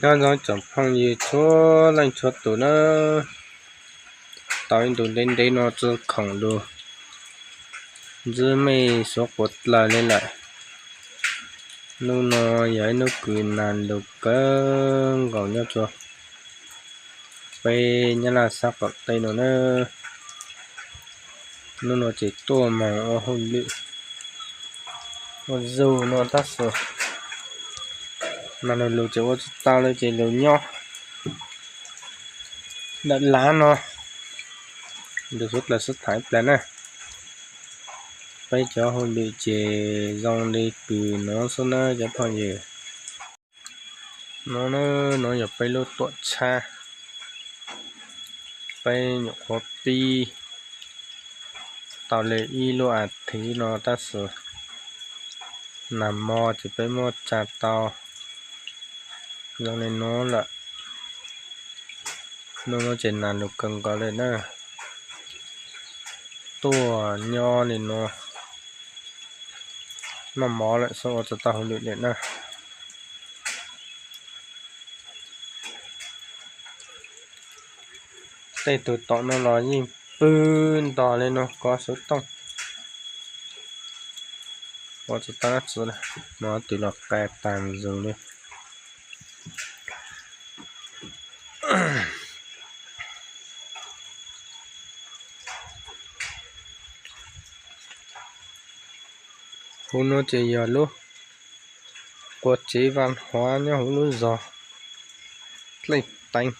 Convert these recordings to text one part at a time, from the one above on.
Nyob zoo tsoom phooj ywg txhua leej txhua tus na, tau ib ntus ntev ntev no tsis khoom lus, ntsib mej suav quav dlaws li lawm. Hnub no yog ib hnub kws nag lug kawg nkaus nyob rua peb Nyab Laj sab qaum teb no na. Hnub no ces tuaj moog ua hauj lwm ua zug no tab sis nag lug lug ces ua tsis tau li ces lug nyob ntawm lav no, lug suav dlawg sib tham ib plag na. Peb cov hauj lwm ces zoo li kws nuav xwb na cov phooj ywg. Nuav, nuav yog peb lub tuam txhab, peb nyuam qhuav pib tau li ib lub as thiv no tab sis nag mo ces peb muab tsa tau zoo li nuav lawm. Hnub no ces nag lug kawg nkaus li na, tuaj nyob li nuav noj mov lawm xwb ua tsis tau hauj lwm li na. Tej tug tom no los yeej pw ntog li no kov xov tooj ua tsis tau dab tsi, no twb los qas tag zog li. Huv nuav ces yog lub quas tsev vaj huav nyob huv lub zog Dlej Teev,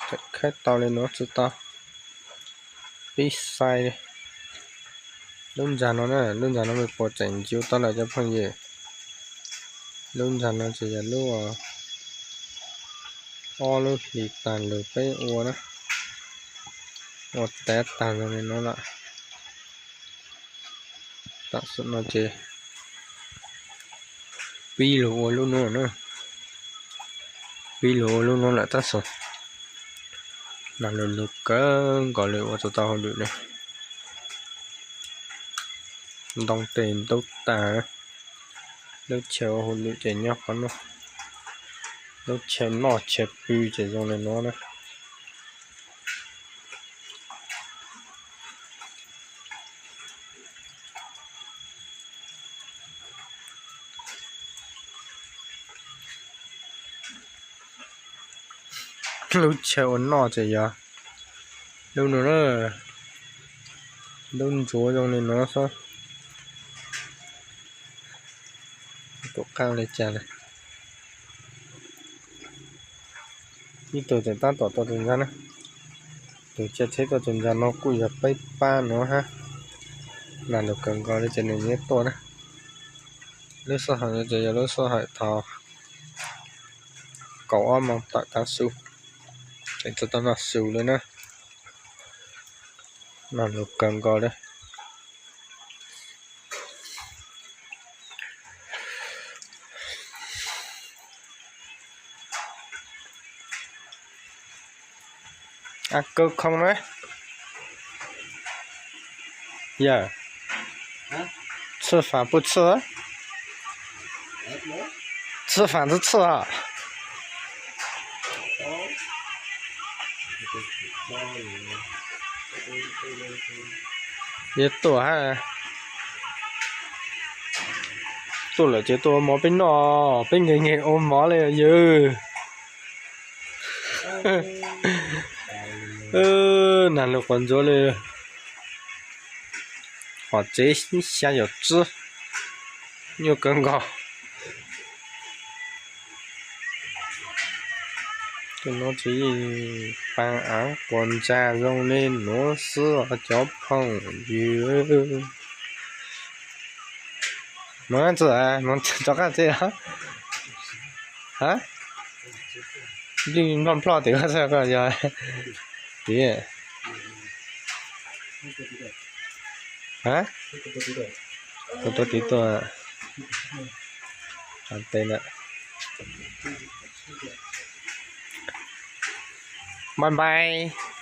tseem khaib tau li nuav tsis tau pib xais li. Lub ntsag no na, lub ntsag no mej puas tseem ncu tau lawm cov phooj ywg? Lub ntsag no ces yog lub ob lub hlis tag lug peb ua na, ua tav tag zoo li no lawm. Tam sim no ces pib lug ua lub nuav na, pib lug ua lub nuav lawm tab sis nag lug lug kawg nkaus li ua tsis tau hauj lwm li. Ntoo tes ntub tag, lub chaw ua hauj lwm ces nyob qhov no, lub chaw noj chaw pw ces zoo li nuav na. Lub chaw ua noj ces yog lub nuav na, lub ntsuav zoo li nuav xwb. Tus qaab li cas lawm? Ib tug tseem tab tom tuaj tus ntsa na, tus cia tsheb tuaj tus ntsa no kuj yog peb pab nuav hab. Nag lug kawg nkaus li ces nws nyiam tuaj na. Lub sij hawm no ces yog lub sij hawm thaum kaum ob moos tawm tav su, es tsis tau noj su li na. Nag lug kawg nkaus li. Kawg khoo na. Yawg, txhwj faam puas txhwj? Txhwj faam txhwj txhwj os. Yawg tuaj hab. Tuaj lawm ces tuaj ua mov peb noj, peb nkees nkees ua mov li yawg. Nag lug quas ntsuav li. Qhov tsev xya yam tsib, nyuaj kawg nkaus. Tus no ces paa av quas ntsa zoo li nuav xwb os cov phooj ywg. Mus tsi, mus rov qab tsi. Ha, nploj nploj tim ko yog tim. Ha, kuv tuav tim tuaj. Bye bye.